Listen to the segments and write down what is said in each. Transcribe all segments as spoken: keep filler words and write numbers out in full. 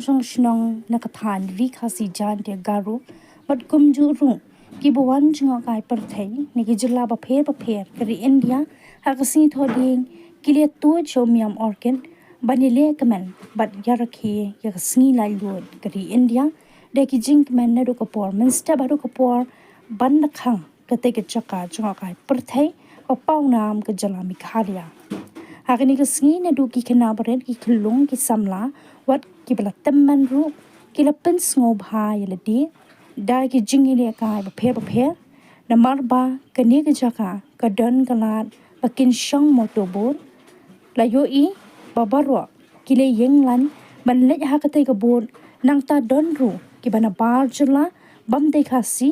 jong shnong na ka thaiñ Ri Khasi Jaiñtia Garo bad kumjuh ruh kiba wan jngohkai pyrthei na ki jylla bapher bapher ka ri India ha ka sngi Thohdieng ki la tuid sha u Myam Orchid ban ïalehkmen bad ïarakhe ïa ka sngi laitluid ka ri India da ki jingkmen naduh ka por mynstep haduh ka por ban da khang katei ka jaka jngohkai pyrthei ba pawnam ka jylla Meghalaya. Ha kane ka sngi naduh ki khynnah barit, ki khyllung, ki samla wat kiba la tymmen ruh ki la pynsngewbha ïa lade da ki jingïalehkai bapher bapher. Namar ba kane ka jaka ka don ka lad ba kin shong motor boat, la ïohi ba baroh ki la ïeng lain ban leit ha katei ka boat. Nangta don ruh kiba na bar jylla bym dei Khasi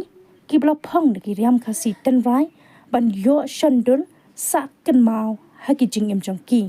kiba la phong da ki riam Khasi tynrai ban ïoh shon dur sah kynmaw ha ki jingim jong ki.